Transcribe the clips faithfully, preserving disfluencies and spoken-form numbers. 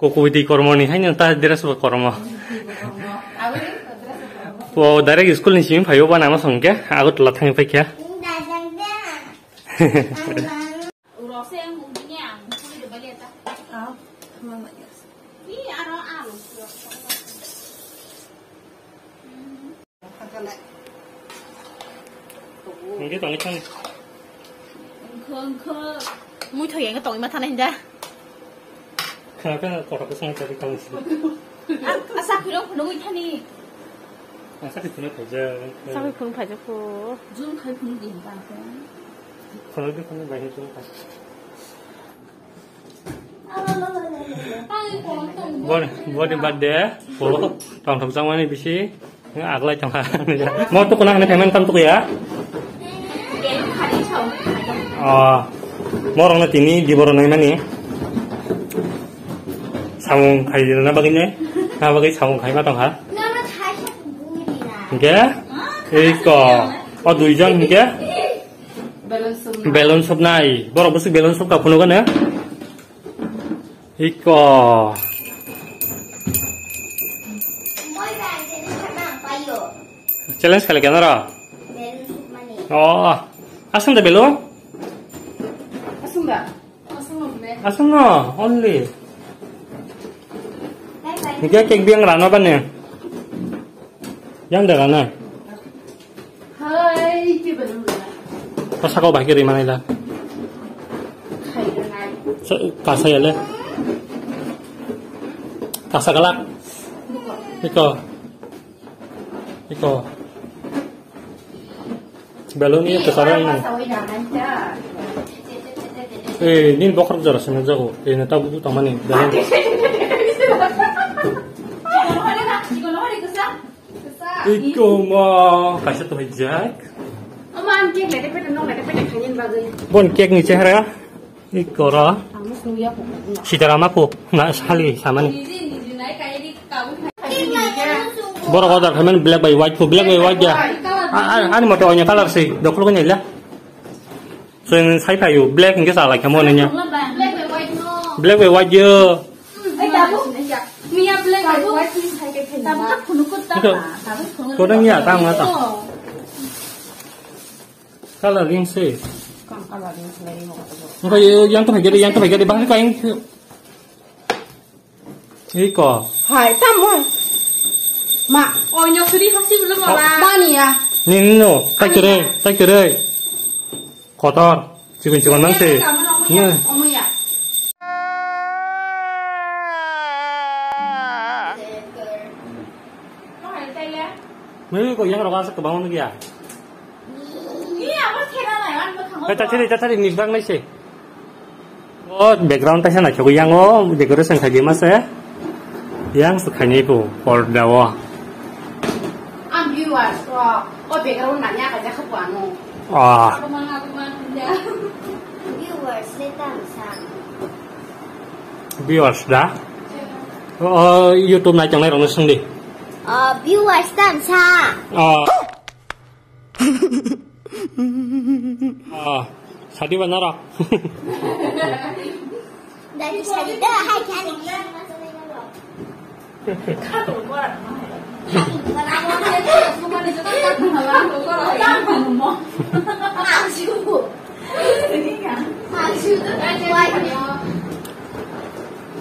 Kokobiti kormo ni haino ta dress bo kormo. O direct school ni simi phaio ba nama songke Agartala thangwi phaikha. Hingke tongwi thani. Wngkha, wngkha. Muithok yang tongwi ma thana hinda. Khana khana kotor khe song tadi kang si. Asa khiro phunugwi thani. Asa khiro phunuk phaijak. Asa khiro phunuk phaijak ko. Jun khai phunuk di ba ko. Phunuk di phunuk bai jun khai. Boni, boni birthday, bo tongthok changmani bisi, aglai tongha. Mo tukuna hwnwi payment tam tukuya? Oh, morokno tini diboro naimani. Samung khairina bagwi ne, na bagwi samung khaima tongha. Hingke, iko, o duijon hingke? Balloon sopnai. Balloon sopnai. Borok bwswk balloon sopka phunukgwno. Iko. Challenge khailai khe noro? Balloon sopmani. Oh. Aswng da balloon? Aswng da? Aswng no, only. Bye bye. Hingke cake biyang rano bani. Yang da rano. Hai, ki balloon rano. Pasako bahai ke rimani da. Khai rano. Kasa ya le. Kasa kalak. Iko. Iko. Balloon ni kwcharo wng. Eh, nini bokhorok jora se nukjago. Eh, neta bubu tongmani balloon. Iko mo kaisa to hijak. Bon cake ni chehra. Iko ra. Sitaram aku na sali samani. Borok order khaimani black by white ko, black by white ya. A-, a-, ani mote onya color si, dokol ko nyala. So, in sai payu, black hingke sa lai kamo nanya. Black by white yo. Iko. Kodang ya, tang na tang. Color ring se. Engko yang to hagere, yang to hagere, bang ko yang. Iko. Hai, tamo. Ma. Onyo suri hasi belum mama. Bani ya. Nino, takere, takere. Kotor, cikon cikon nang se. Iya. Omo ya. Mui ko yang roga se kebang ya. Hei, tachari, tachari, ni bang nai se. O, background taisa naithok yang o, decoration khai di mase. Yang se khaini ko, porda o. Ang viewers ko, o background nanya ka jakha ko ano. Ah. Viewers le tang sa. Viewers da? O, YouTube nai tongnai rokno swng di. Ah, viewers tang sa. Ah. Ah, sadi ba nara. Dari sadi da, hai, kya ni?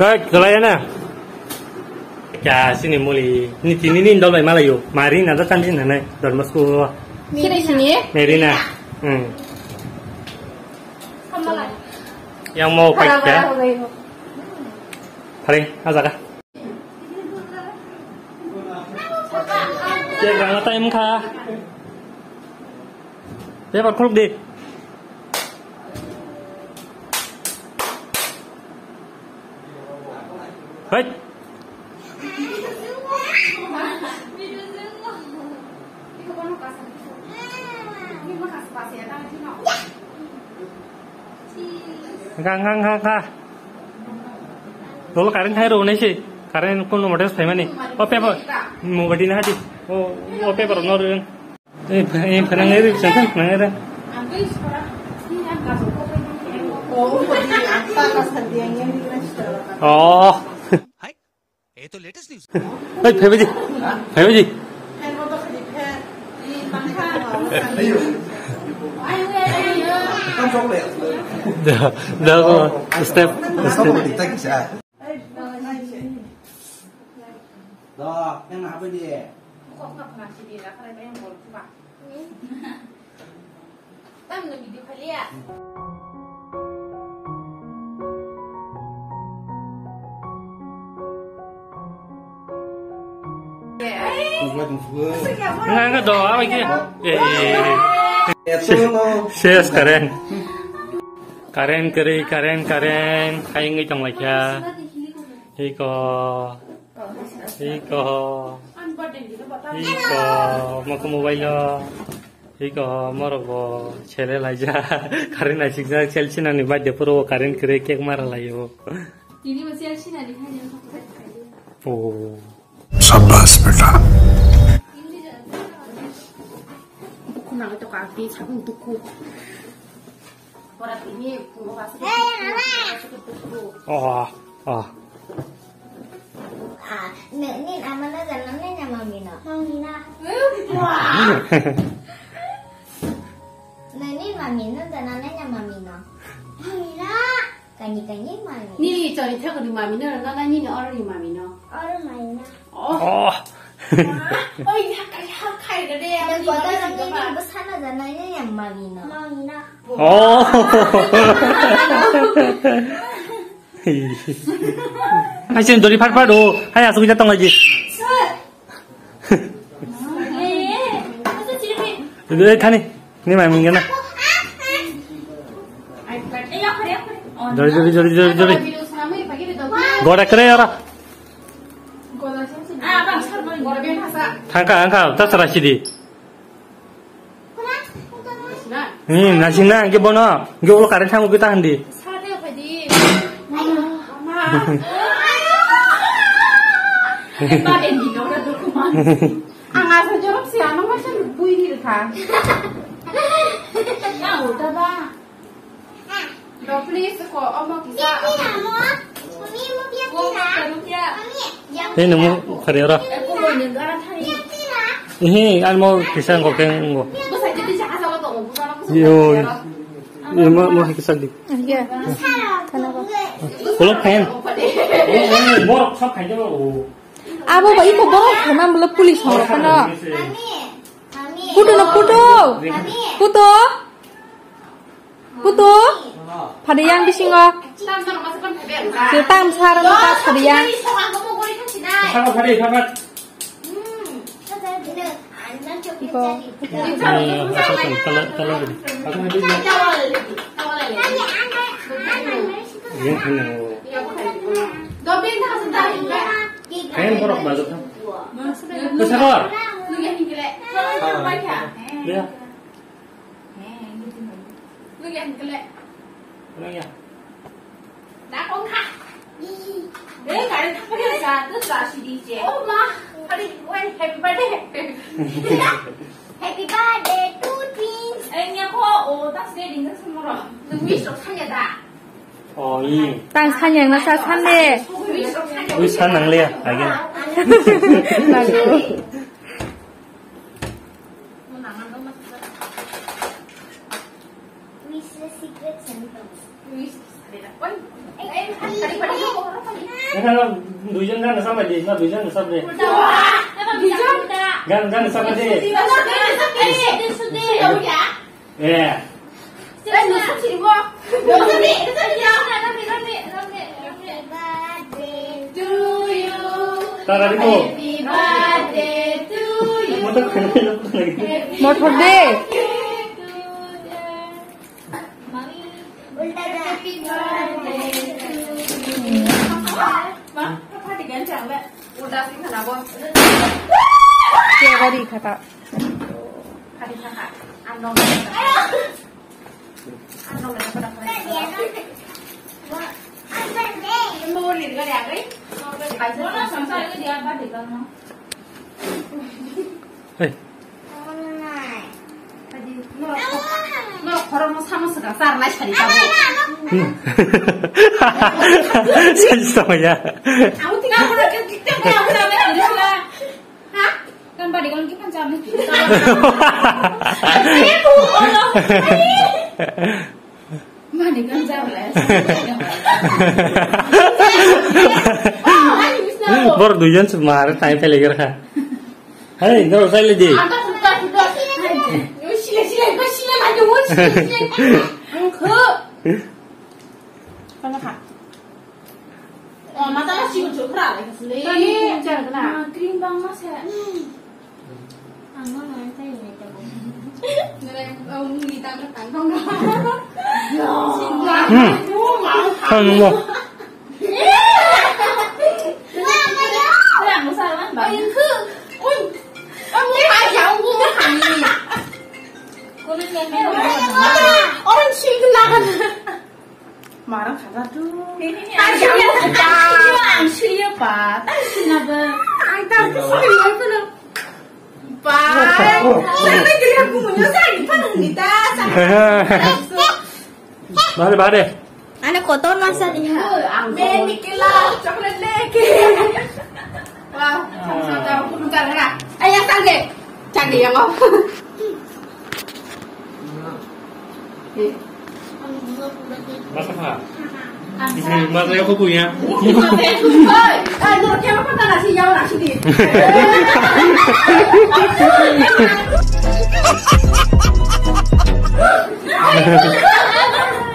Hai, kalai na. Kya sini muli ni tini ni dol bai malayo. Mari na da tan sin hanai. Dol masku. Sini sini. Meri na. Hmm. Yang mau pakai ya? Hari, aja kah? Cake rana time kha. Paper khuluk di. Hei. Ga, ga, ga, ga. Dolo current thai rw nai se. Current kono mote phaimani. O paper. Mobile di na hadi. O, o paper no rw. Eh, eh, phanang eri, phanang eri. Oh. Hey, phaibaidi. Phaibaidi. Da, da, step, step. Tamni video khaliya. Nga, nga do, awa ki. Eh, eh, eh. Ses, Karen. Karen kiri, Karen, Karen. Hai ngi tong laikya. Iko. Iko. Iko. Moko mobile o. Iko morok bo sele laijak, current naisikjak, sel sinani bai de puro current kwrwi cake mara laio. Tini bo sel sinani khaina. Oh. Shabash beta. Duku nang to ka ti sabun duku. Ora tini pungo ka sabun duku. Oh, oh. Ah, ni, ni ama no jana ni na mami no. Mami no. Ni, ni mami no jana ni na mami no. Mami no. Kani, kani mami. Ni chori thako ni mami no, na, na, ni, ni oro ni mami no. Oro mami no. Oh. Oh. Oh, ya, ya, khai ga de, ya, ni kotor ni, ni bwsano jana ni na mami no. Mami no. Oh. Hai sen dori phat phat o, hai asuk ja tong lagi. Dori thani, ni mai mungena. Dori, dori, dori, dori, dori. Gora kre ora. Thangka, thangka, tasara sidi. Hmm, nasing na, hingke bono, hingke ulo current thango kita handi. Ang asa jorok si ano masa bui di ka. Ya udah ba. Do please ko omo kisa. Hei, nungmo khari oro. Ihi, an mo kisa ngo keng ngo. Yo, yo, mo, mo kisa di. Iya. Kenapa? Kalau pen. Borok sab khaide ba o. Abo ba iko borok khana mula police horo khana. Puto no puto. Puto. Putu? Phadiyang bisingo. Tam sar ma sakon phabe ang ka. Tam sar ma ta phadiyang. Saka phadi, saka. Iko. Eh, apa sih? Kalau, kalau ini. Aku nanti dia. Yang kena. Dobin ta sa ta. Kain borok bazar. Besar. Ya. Lu yang kele. Lu yang. Nak ong kha. Eh, kare thapri sa, tu sa si di je. Oh ma, kare, wai, happy birthday. Happy birthday to twins. Eh, nya ko, o, tas de ding semua. Tu wish rok sanya da. Oh, i. Tang sanya na sa sande. Wish rok sanya. Wish san nang le, again. Nang. Wish the secret sentence. Wish. এখানে দুইজন গান সামনে দিস না, দুইজন সামনে। দুইজন? গান, গান সামনে দে। এ। Tara di ko. Motor de. Gari khata. Hey. Norok khorokno samo swkang charnai sari tabuk. Hmm. Sani tongya. Ang tini ang khorok khe Kan bari kan kipan jam ni. Mani kan jam le. Bor duijon se mar time pele ger kha. Hey, no sai le di. Sile sile sile. Ang kho. Kana kha. Oh, mata ka sigon chok phra lai ka sile. Kani char kana? Ah, cream bang ma se. Ang ma ngai tai ni ta. Nere, oh, ni ta ka tang dong. Hmm. Ang mo. Ang mo sa man ba. Ang khu. Ui. Ang mo ka ya ang mo ka ni. Ko na ni. Orang sing na kan. Marang khajak tu. Ang sui ya pa. Ang sui na ba. Ang ta sui ya pa. Ba. Ang ta kiri aku munya sa ni pa nang ni ta. Bare, bare. Ana kotor masa ni ha. Me ni kila chocolate leke. Wah, sama-sama aku tukar na. Ayo tangge. Tangge yang apa? Masa ha? Isi masa ya kuku ya. Hei, ah, nur kya apa nasi ya nasi di.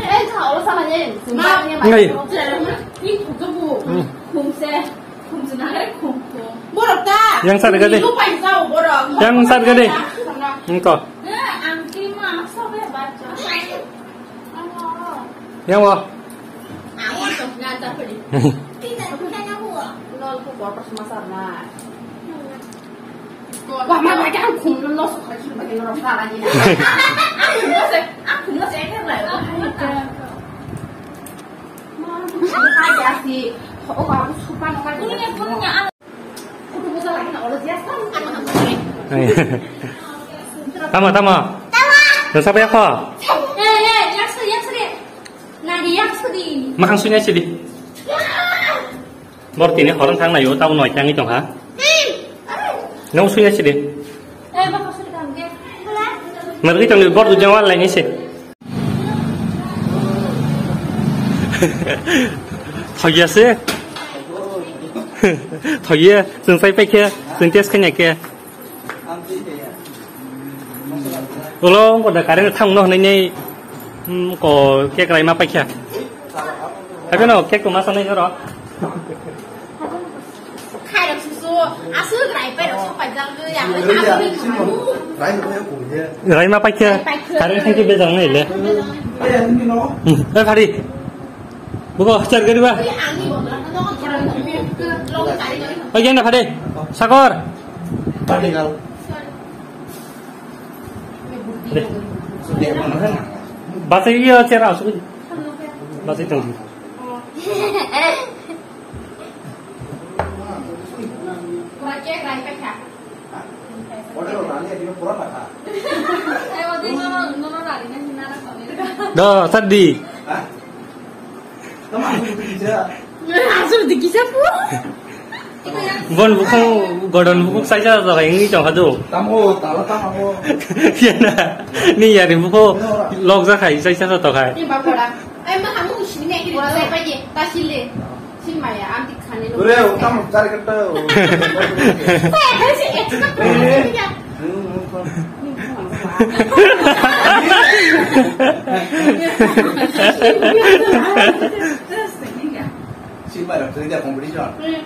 Eh, kalau sama ni. Ngai. Ini tutup bu. Kumse. Borok ta. Yang sat gade. Lupa yang tahu borok. Yang sat gade. Engko. Eh, ang kima sobe baca. Yang wo. Aku sok ngantar pedi. Tidak punya nyawa. Lol ku borok semasa na. Wah, ma baca ang kum lo sok lagi lagi lo rasa lagi na. Aku lo se, aku lo se kan lah. Tamo, tamo. Tamo. Dosa apa ya kok? Eh, eh, yang sudi, yang sudi. Nadi yang sudi. Makan sunya sudi. Bor tini horong thang nayo, tau noi tangi tong ha. Nong sunya sudi. Eh, bapak sudi kan dia. Mereka tong bor tu jangan lain isi. Thogiya se. Thogiya, chwng sai paikhe, chwng test khaina khe. Ulo wngkha da current thangno hwnwi nei, mm, ko cake raima paikha. Haikhe no cake to ma sanai oro. Khairok susu, aswk rai pairok sok paijak, ya, aswk rai. Rai ma paikhe, rai paikhe. Current thangkhe bejal nai le. Hmm, eh, phari. Buko, char gari ba. Oi, ani bo, no, no, no, no, no, no, no, no, no, no, Sakor. Pati kal. Basai iya, chera, asuk. Basai tong. Do, sadi. Aswk di kisa po. Bon bukhung, godon bukhung saisa jaga ini chong hadu. Tamo, tala tamo. Kena, ni yari bukho log ja khai saisa to khai. Ni ba pora. Ai ma hamu sini ni kiri sai pa ye, ta sile. Sin maya, anti khane lo. Ore, o tamo char katta. Sai hai se extra.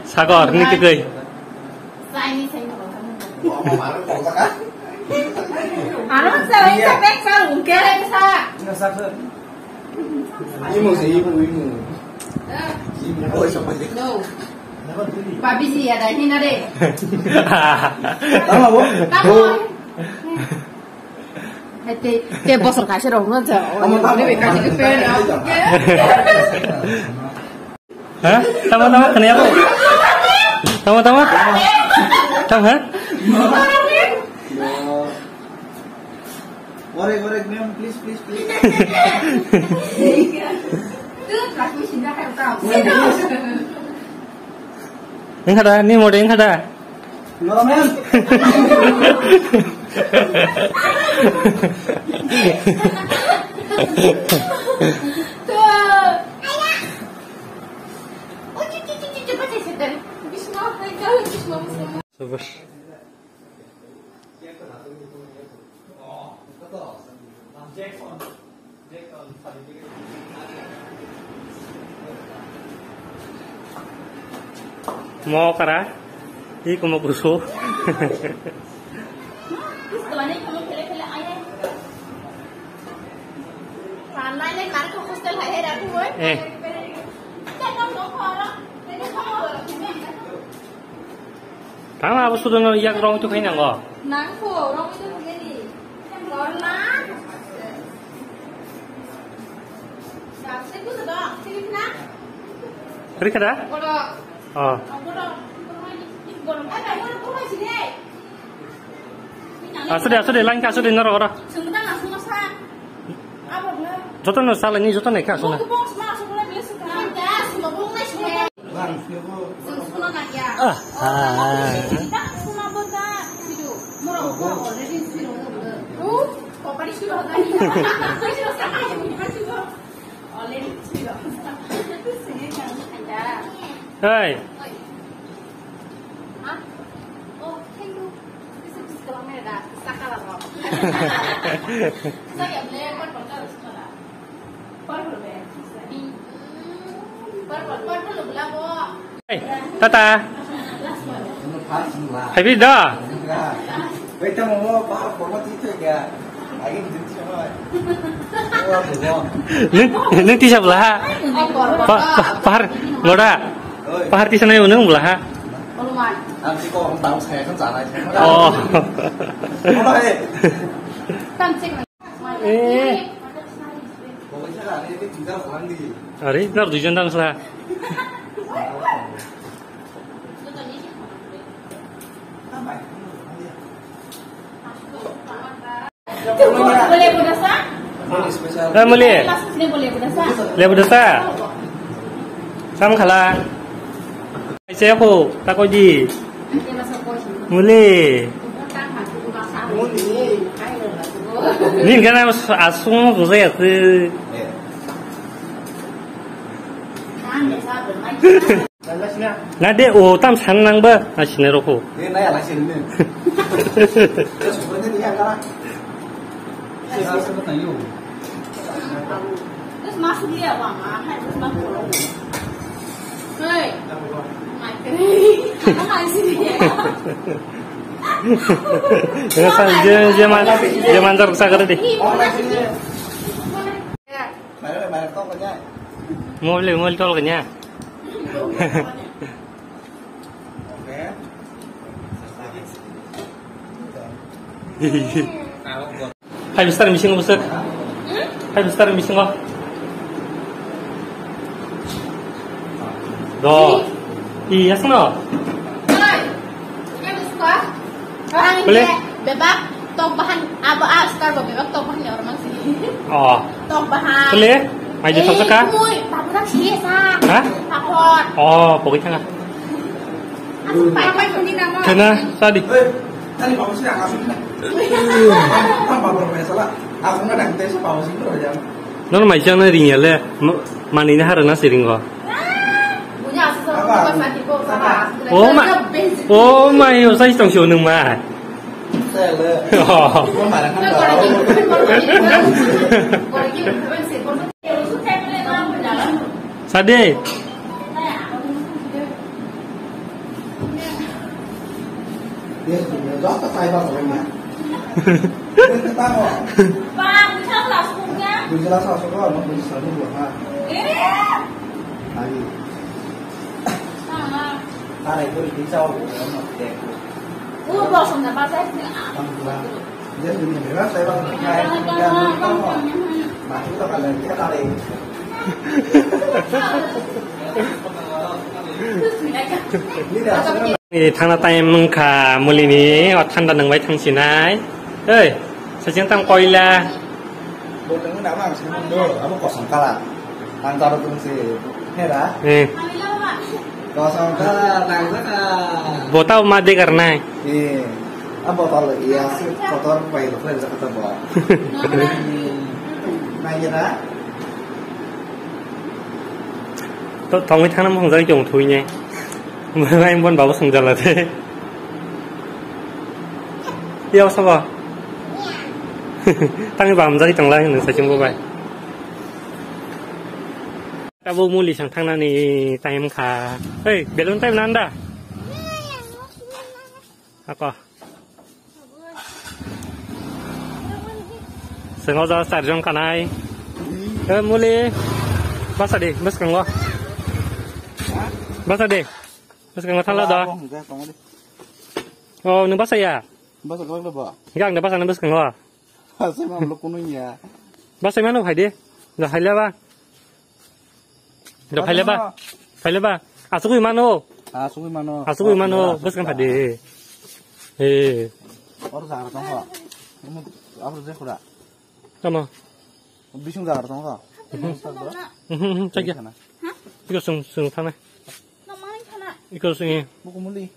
Sakor, ni tikoi. Aro sa, sa pek sa, ungke sa. Imo se, imo, imo. Imo, oi, sa pajak. No. Babi si ada hina de. Tama bo. Tama. Te, te bosor kaisa rok no ja. Tama, tama. Ne be kaisa ke pe. Ha? Tama, tama, kani apa? Tama, tama. Tama, ha? Orek, orek, ma'am, please, please, please. Tuh, aku sih dah kan tahu. Wngkha da, ni mode wngkha da? Nora men. Super. Mo kara, i kumo kusu. Eh. Tama abo sudo no yak rong tu khaina go. Nang ko rong tu ni. Rikada? Oh. Asode, asode, line ka asode, noro, oro. Joto no sala ni, joto no ka asona. Ah, ah. Hey. Hey, tata. Happy da. Nung, nung tisa bela ha? Pa, pa, pahar, loda. Pahar tisa nai nung bela ha? Oh. Eh. Are, nor duijon dang sela. Eh, muli. Lebu dosa. Sam khala. Aise ko, takoi di. Muli. Nin kana asung rujai ase. Na de, o tam san nang ba, na sine roko. Je, je man, je man jar sa kare de. Mobile, mobile tol kanya. Five star missing bosok. Five star missing o. Do. Iya seno. Bole? Bebak tok bahan abo a star bo bebak tok bahan ni orang sini. Oh. Tok bahan. Bole? Mai je thok ka? Mui, papura sih sa. Hah? Papor. Oh, pokoknya tengah. Asuk pai pai sini nama. Kena, tadi. Nono mai chang na ring ya le, ma-, mani na haro na siring go. Oh ma, oh ma, yo sai tong sio nung ma. Oh. Sade. Ni thangna time wngkha mulini, o thanda nungbai thangsinai. Ei, sajeng tang koila. Bo tongwi nabo ang sini do, abo kosong kala. Ang taro tong si, hera. Eh. Kosong kala, nang Botao ma degar nai. Eh, a botol ya si kotor bai lo khlai jak ta bo. Nai ra. To thongwi thangna mung jai tong thui ne. Mai bon babo sung jala de. Ya sabo. Tang bam jai tong lai nang sa chungbo bai. Tabuk muli sang thangnani time kha. Hey, balloon time nanda? Ako. Sengo ja charjon kanai. Eh, muli. Basa di, bwskango. Basa di. Bwskango thala da. Oh, nung basa ya? Basa kala ba? Gang da basa nung bwskango. Asai mam lo kuno ya. Basa mano phai di. Da phaila ba. Da phaila ba. Phaila ba. Asugui mano. Asugui mano. Asugui mano. Bwskang phai di. Eh. Or jaga tong kho. Amo abo je khura. Tamo. Bising jaga tong kho. Chakya. Iko sung sung thana. Iko sung. Buku muli.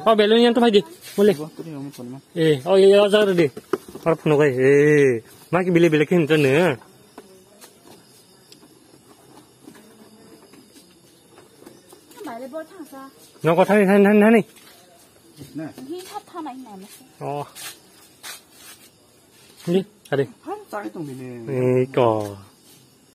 Oh, balloon yang tu phai di. Boleh. Eh, oh iya, iya, jangan di. Para penuh kai. Eh, maki bile bile kin tu ne. Noko thani thani thani thani. Oh. Ni, tadi. Iko.